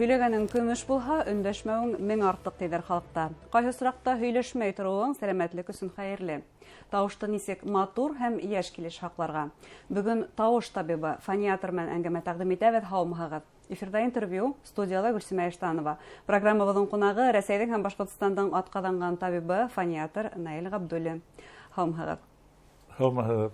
Һөйләгәнең көмөш булһа, өндәшмәүең мең артыҡ, тиҙәр халыҡта. Ҡайһы осраҡта һөйләшмәй тороуың сәләмәтлек өсөн хәйерле. Тауышты нисек матур һәм йәш килеш һаҡларға? Бөгөн тауыш табибы, фониатор менән әңгәмә тәҡдим итәбеҙ. Һаумыһығыҙ! Эфирҙа интервью, студияла Гөлсимә Иштанова. Программабыҙҙың ҡунағы Рәсәйҙең һәм Башҡортостандың атҡаҙанған табибы, фониатор Наил Ғабдуллин. Һаумыһығыҙ! Һаумыһығыҙ!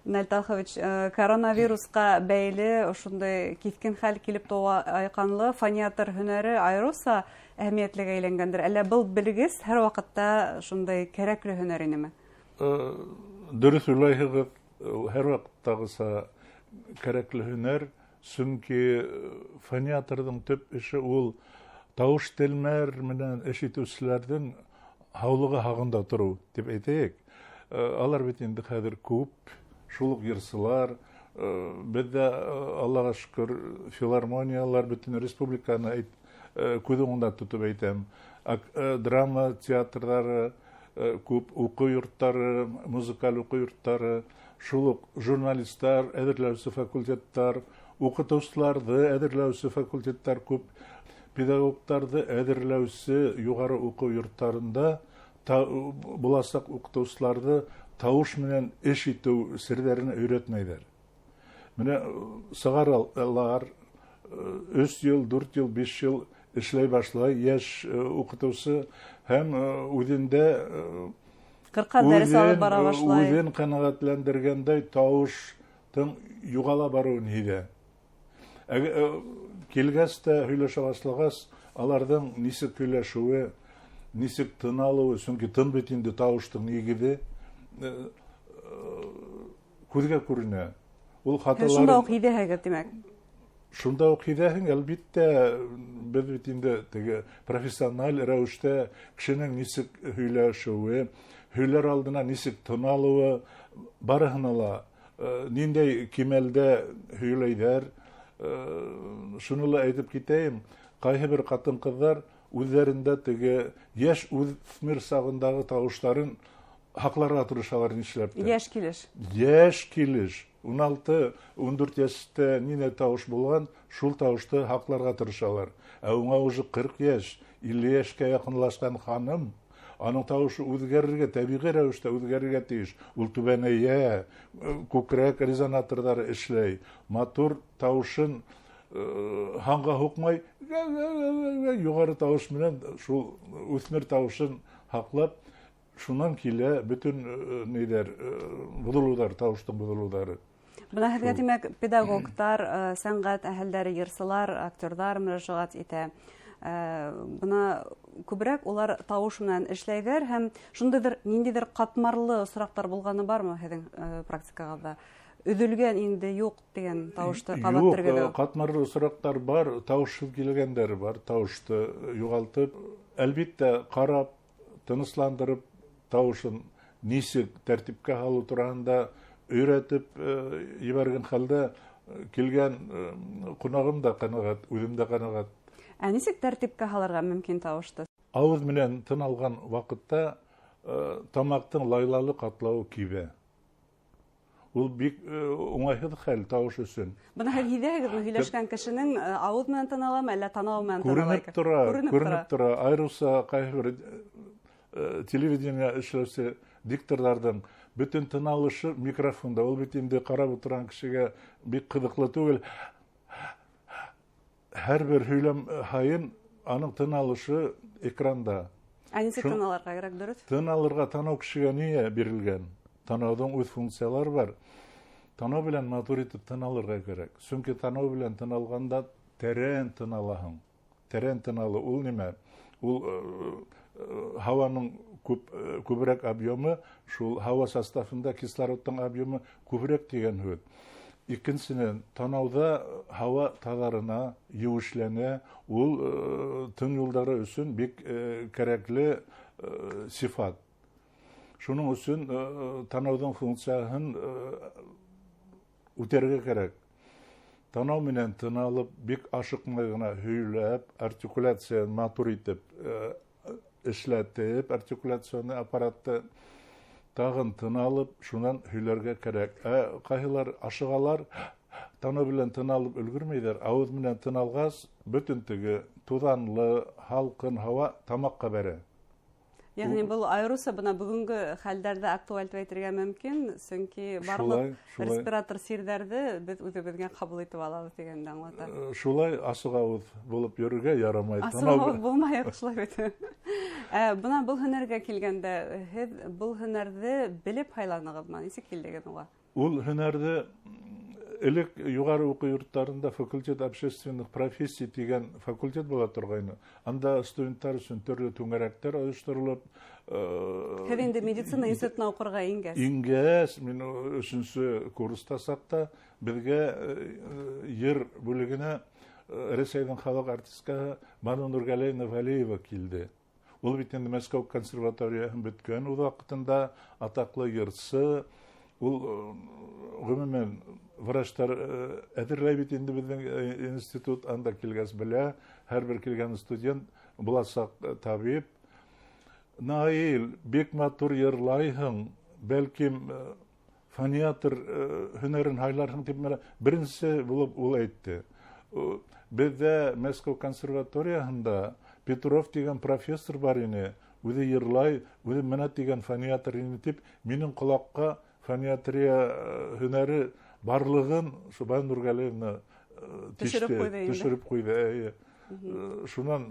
Наил Талхович, коронавирусҡа бәйле ошондай киҫкен хәл килеп тыуа айҡанлы, фониатор һөнәре айырыуса әһәмиәтлегә әйләнгәндер. Әллә был белгес һәр ваҡытта шундай кәрәкле һөнәр инеме? Дөрөҫ уйлайһығыҙ, һәр ваҡыттағыса кәрәкле һөнәр, сөнки фониаторҙың төп эше ул тауыш телмәр менән эш итеүселәрҙең һаулығы һағында тороу, тип әйтәйек. Алар бит инде хәҙер күп, шул уҡ йырсылар, беҙҙә, Аллаға шөкөр, филармониялар, бөтөн республиканы күҙ уңында тотоп әйтәм, драма театрҙары, күп уҡыу йорттары, музыкаль уҡыу йорттары, шул уҡ журналистар әҙерләүсе факультеттар, уҡытыусыларҙы әҙерләүсе факультеттар күп, педагогтарҙы әҙерләүсе юғары уҡыу йорттарында буласаҡ уҡытыусыларҙы тауыш менән эш итеү серҙәрен өйрәтмәйҙәр. Менә сығаралар, 3 йыл, 4 йыл, 5 йыл эшләй башлай йәш уҡытыусы һәм үҙендә ҡырҡа дәрес алып бара башлай. Үҙен ҡәнәғәтләндергәндәй тауыштың юғала барыуын һиҙә. Килгәс тә һөйләшә башлағас, аларҙың нисек һөйләшеүе, нисек тын алыуы, сөнки тын бит инде тауыштың нигеҙе, күҙгә күренә. Ул хаталар шунда уҡ һиҙәһегеҙ, тимәк. Шунда уҡ һиҙәһең, әлбиттә, беҙ бит инде теге профессиональ рәүештә кешенең нисек һөйләшеүе, һөйләр алдына нисек тын алыуы, барыһына ла ниндәй кимәлдә һөйләйҙәр, шуны ла әйтеп китәйем, ҡайһы бер ҡатын-ҡыҙҙар үҙҙәрендә теге йәш үҫмер сағындағы тауыштарын һаҡларға тырышалар нишләп тә. Йәш килеш. Йәш килеш. 16, 14 йәштә ниндәй тауыш булған, шул тауышты һаҡларға тырышалар. Ә уңа уже 40 йәш, 50 йәшкә яҡынлашҡан ханым, аның тауышы үҙгәрергә, тәбиғи рәүештә үҙгәрергә тейеш. Ул түбәнәйә, күкрәк резонаторҙары эшләй, матур тауышын һанға һуҡмай, юғары тауыш менән шул үҫмер тауышын һаҡлап, шунан килә бөтөн ниҙәр, боҙолоуҙар, тауыштың боҙолоуҙары. Бына һеҙгә, тимәк, педагогтар, сәнғәт әһелдәре, йырсылар, актерҙар мөрәжәғәт итә. Бына күберәк улар тауыш менән эшләйҙәр һәм шундайҙыр ниндәйҙер ҡатмарлы осраҡтар булғаны бармы һеҙҙең практикағыҙҙа? Өҙөлгән инде юҡ тигән тауышты ҡабат Юҡ, тергеҙеү. ҡатмарлы осраҡтар бар, тауышһыҙ килгәндәре бар, тауышты юғалтып, әлбиттә, ҡарап, тынысландырып, тауышын нисек тәртипкә һалыу тураһында өйрәтеп ебәргән хәлдә килгән ҡунағым да ҡәнәғәт, үҙем дә ҡәнәғәт. Ә нисек тәртипкә һалырға мөмкин тауышты? Ауыҙ менән тын алған ваҡытта тамаҡтың лайлалы ҡатлауы кибә. Ул бик уңайһыҙ хәл тауыш өсөн. Бына һеҙ һиҙәһегеҙме, һөйләшкән кешенең ауыҙ менән тын аламы, әллә танау менән тын ала Күренеп икән? тора, Күренеп күренеп тора. тора. Айырыуса ҡайһы бер телевидение эшләүсе дикторҙарҙың бөтөн тын алышы микрофонда. Ул бит инде ҡарап ултырған кешегә бик ҡыҙыҡлы түгел. Һәр бер һөйләм һайын аның тын алышы экранда. Ә нисек тын алырға кәрәк, дөрөҫ? Тын алырға танау кешегә ниңә бирелгән? Танауҙың үҙ функциялары бар. Танау белән матур итеп тын алырға кәрәк. Сөнки танау белән тын алғанда тәрән тын алаһың. Тәрән тын алыу ул нимә? Ул һауаның күберәк объемы, шул һауа составында кислородтың объемы күберәк тигән һүҙ. Икенсенән, танауҙа һауа таҙарына, еүешләнә, ул тын юлдары өсөн бик кәрәкле сифат. Шуның өсөн танауҙың функцияһын үтәргә кәрәк. Танау менән тын алып, бик ашыҡмай ғына һөйләп, артикуляцияны матур итеп эшләтеп, артикуляционный аппаратты тағын тын алып, шунан һөйләргә кәрәк. Ә ҡайһылар ашығалар, Танау белән тын алып өлгөрмәйҙәр, ауыҙ менән тын алғас, бөтөн теге туҙанлы, һалҡын һауа тамаҡҡа бәрә. Йәғни был айырыуса бына бөгөнгө хәлдәрҙә актуаль тип әйтергә мөмкин, сөнки барлыҡ респиратор сирҙәрҙе беҙ үҙебеҙгә ҡабул итеп алабыҙ тигәнде аңлата. Шулай асыҡ ауыҙ булып йөрөргә ярамай. Асыҡ ауыҙ булмайыҡ, шулай бит. Бына был һөнәргә килгәндә, һеҙ был һөнәрҙе белеп һайланығыҙмы? Нисек килдегеҙ уға? Ул һөнәрҙе элек юғары уҡыу йорттарында факультет общественных профессий тигән факультет була торғайны. Анда студенттар өсөн төрлө түңәрәктәр ойошторолоп, Һеҙ инде медицина институтына уҡырға ингәс? Ингәс, мин өсөнсө курста саҡта беҙгә йыр бүлегенә Рәсәйҙең халыҡ артисткаһы Бану Нурғәлиевна Вәлиева килде. Ул бит инде Мәскәү консерваторияһын бөткән үҙ ваҡытында, атаҡлы йырсы. Ул ғөмүмән врачтар әҙерләй бит инде беҙҙең институт, анда килгәс белә, һәр бер килгән студент буласаҡ табип. Наил, бик матур йырлайһың, бәлкем фониатр һөнәрен һайларһың тип менә беренсе булып ул әйтте. Беҙҙә Мәскәү консерваторияһында Петров тигән профессор бар ине, үҙе йырлай, үҙе менә тигән фониатр ине тип минең ҡолаҡҡа фониатрия һөнәре барлығын Шубай Нурғәлиевна төшөрөп ҡуйҙы. Эйе. Шунан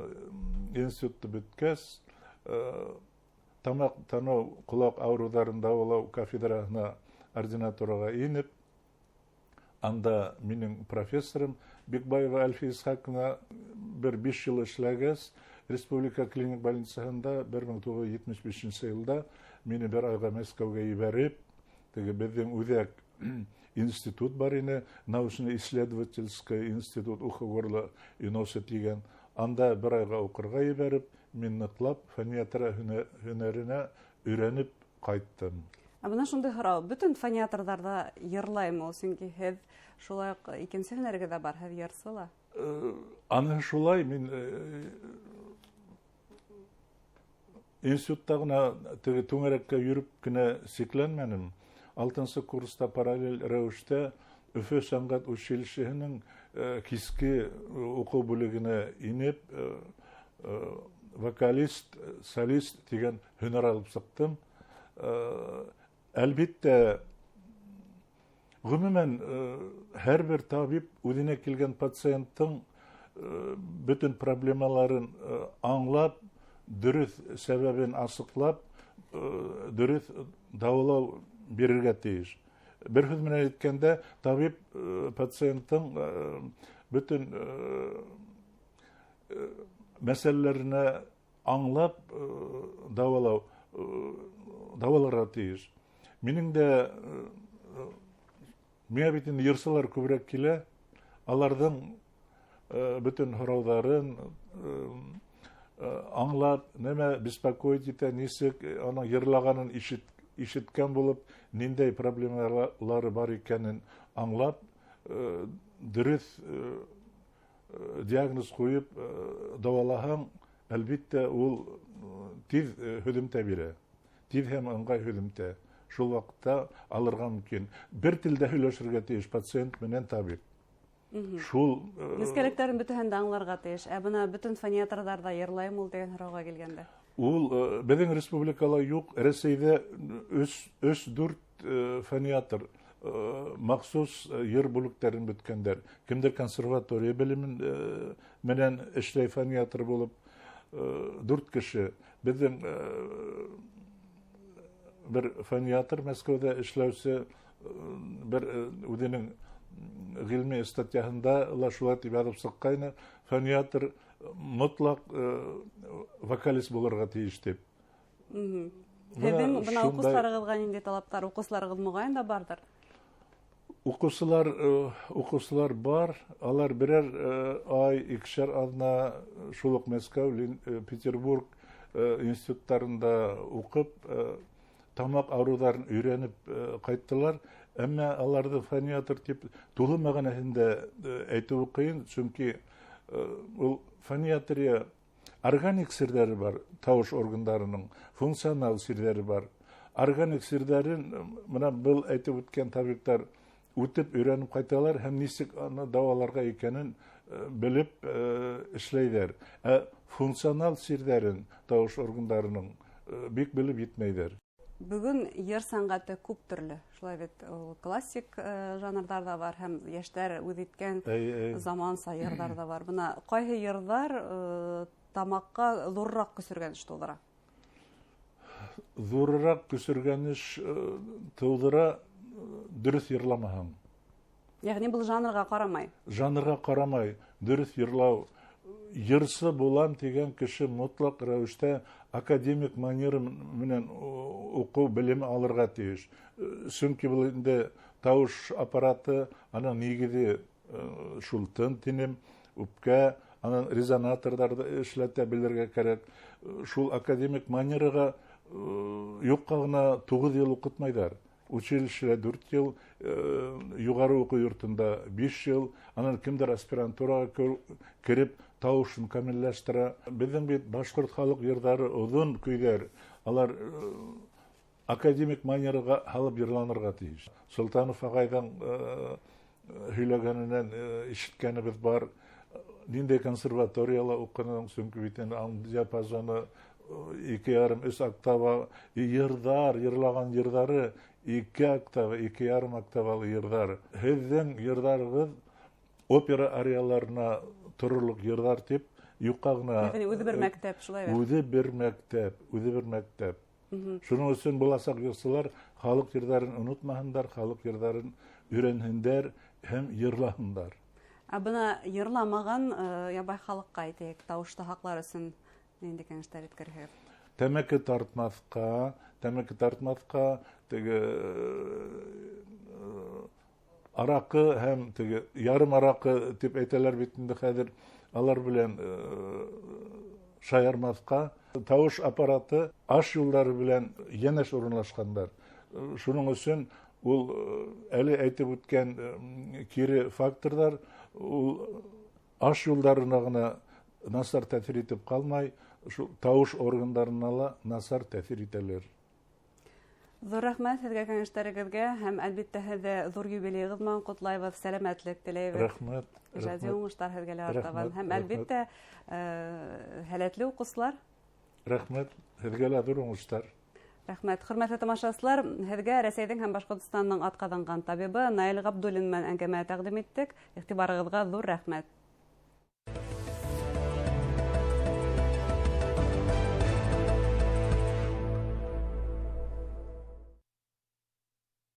институтты бөткәс, тамаҡ, танау, ҡолаҡ ауырыуҙарын дауалау кафедраһына ординатураға инеп, анда минең профессорым Бикбаева Әлфиә Исхаҡовна бер 5 йыл эшләгәс, Республика клиник больницаһында бер мең туғыҙ йөҙ етмеш бишенсе йылда мине бер айға Мәскәүгә ебәреп, теге беҙҙең үҙәк институт бар ине, научно-исследовательский институт ухо, горло и носа тигән. Анда бер айға уҡырға ебәреп, мин ныҡлап фониатрия һөнәренә өйрәнеп ҡайттым. Ә бына шундай һорау, бөтөн фониаторҙар ҙа йырлаймы ул? Сөнки һеҙ шулай уҡ икенсе һөнәрегеҙ ҙә бар, һеҙ йырсы ла. Аны шулай мин институтта ғына теге түңәрәккә йөрөп кенә сикләнмәнем. Алтынсы курста параллель рәүештә Өфө сәнғәт училищеһының киске уҡыу бүлегенә инеп, вокалист, солист тигән һөнәр алып сыҡтым. Әлбиттә, ғөмүмән, һәр бер табип үҙенә килгән пациенттың бөтөн проблемаларын аңлап, дөрөҫ сәбәбен асыҡлап, дөрөҫ дауалау бирергә тейеш. Бер һүҙ менән әйткәндә, табип пациенттың бөтөн мәсьәләләренә аңлап дауаларға тейеш. Минең дә миңә бит инде йырсылар күберәк килә, аларҙың бөтөн һорауҙарын аңлап, нәмә беспокоить итә, нисек аның йырлағанын ишеткән булып, ниндәй проблемалары бар икәнен аңлап, дөрөҫ диагноз ҡуйып дауалаһаң, әлбиттә, ул тиҙ һөҙөмтә бирә. Тиҙ һәм ыңғай һөҙөмтә. Шул ваҡытта алырға мөмкин. Бер телдә һөйләшергә тейеш пациент менән табип. Шул Нескәлектәрен бөтәһен дә аңларға тейеш. Ә бына бөтөн фониаторҙар ҙа йырлаймы ул тигән һорауға килгәндә? Ул беҙҙең республикала юҡ, Рәсәйҙә өс, дүрт фониатор махсус йыр бүлектәрен бөткәндәр. Кемдер консерватория белемен менән эшләй фониатор булып, 4 кеше. Беҙҙең бер фониатор Мәскәүҙә эшләүсе бер үҙенең ғилми статьяһында ла шулай тип яҙып сыҡҡайны, фониатор мотлаҡ вокалист булырға тейеш тип. Бына Һеҙҙең бына шундай уҡыусыларығыҙға ниндәй талаптар? Уҡыусыларығыҙ моғайын да барҙыр. Уҡыусылар бар. Алар берәр ай, икешәр аҙна шул уҡ Мәскәү, Петербург институттарында уҡып, тамаҡ ауырыуҙарын өйрәнеп ҡайттылар. Әммә аларҙы фониатор тип тулы мәғәнәһендә әйтеүе ҡыйын, сөнки ул фониатрия органик сирҙәре бар, тауыш органдарының функционал сирҙәре бар. Органик сирҙәрен бына был әйтеп үткән табиптар Үтеп өйрәнеп ҡайталар һәм нисек аны дауаларға икәнен белеп эшләйҙәр. Ә функционал сирҙәрен тауыш органдарының бик белеп етмәйҙәр. Бөгөн йыр сәнғәте күп төрлө. Шулай бит, ул классик жанрҙар ҙа бар һәм йәштәр үҙ иткән заманса йырҙар ҙа бар. Бына ҡайһы йырҙар тамаҡҡа ҙурыраҡ көсөргәнеш тыуҙыра? Ҙурыраҡ көсөргәнеш тыуҙыра дөрөҫ йырламаһаң. Йәғни был жанрға ҡарамай? Жанрға ҡарамай, дөрөҫ йырлау. Йырсы булам тигән кеше мотлаҡ рәүештә академик манера менән уҡыу белеме алырға тейеш. Сөнки был инде тауыш аппараты, аның нигеҙе шул тын тинем, үпкә, анан резонаторҙарҙы эшләтә белергә кәрәк. Шул академик манераға юҡҡа ғына 9 йыл уҡытмайҙар. Училищеда 4 йыл, юғары уҡыу йортонда 5 йыл, анан кемдер аспирантураға кереп тауышын камилләштерә. Беҙҙең бит башҡорт халыҡ йырҙары оҙон көйҙәр, алар академик манераға һалып йырланырға тейеш. Солтанов ағайҙың һөйләгәненән ишеткәнебеҙ бар. Ниндәй консерваторияла уҡының, сөнки бит инде аның диапазоны 2,5-3 октава йырҙар, йырлаған йырҙары 2 октава, 2,5 октавалы йырҙар. Һеҙҙең йырҙарығыҙ опера арияларына торорлоҡ йырҙар тип юҡҡа ғына. Йәғни үҙе бер мәктәп, шулай бит? Үҙе бер мәктәп, үҙе бер мәктәп. Шуның өсөн буласаҡ йырсылар халыҡ йырҙарын онотмаһындар, халыҡ йырҙарын өйрәнһендәр һәм йырлаһындар. Ә бына йырламаған ябай халыҡҡа әйтәйек, тауышты һаҡлар өсөн ниндәй кәңәштәр еткерһегеҙ? Тәмәке тартмаҫҡа, тәмәке тартмаҫҡа, теге араҡы һәм теге ярым араҡы тип әйтәләр бит инде хәҙер, алар белән шаярмаҫҡа. Тауыш аппараты аш юлдары белән йәнәш урынлашҡандар. Шуның өсөн ул әле әйтеп үткән кире факторҙар ул аш юлдарына ғына насар тәьҫир итеп ҡалмай, шул тауыш органдарына ла насар тәьҫир итәләр. Ҙур рәхмәт һеҙгә кәңәштәрегеҙгә һәм әлбиттә һеҙҙе ҙур юбилейығыҙ менән ҡотлайбыҙ, сәләмәтлек теләйбеҙ. Рәхмәт, Ижади рәхмәт. уңыштар һеҙгә лә артабан. Рәхмәт, Һәм рәхмәт. әлбиттә, һәләтле уҡыусылар. Рәхмәт, һеҙгә лә ҙур уңыштар. Рәхмәт. Хөрмәтле тамашасылар, һеҙгә Рәсәйҙең һәм Башҡортостандың атҡаҙанған табибы Наил Ғабдуллин менән әңгәмә тәҡдим иттек. Иғтибарығыҙға ҙур рәхмәт.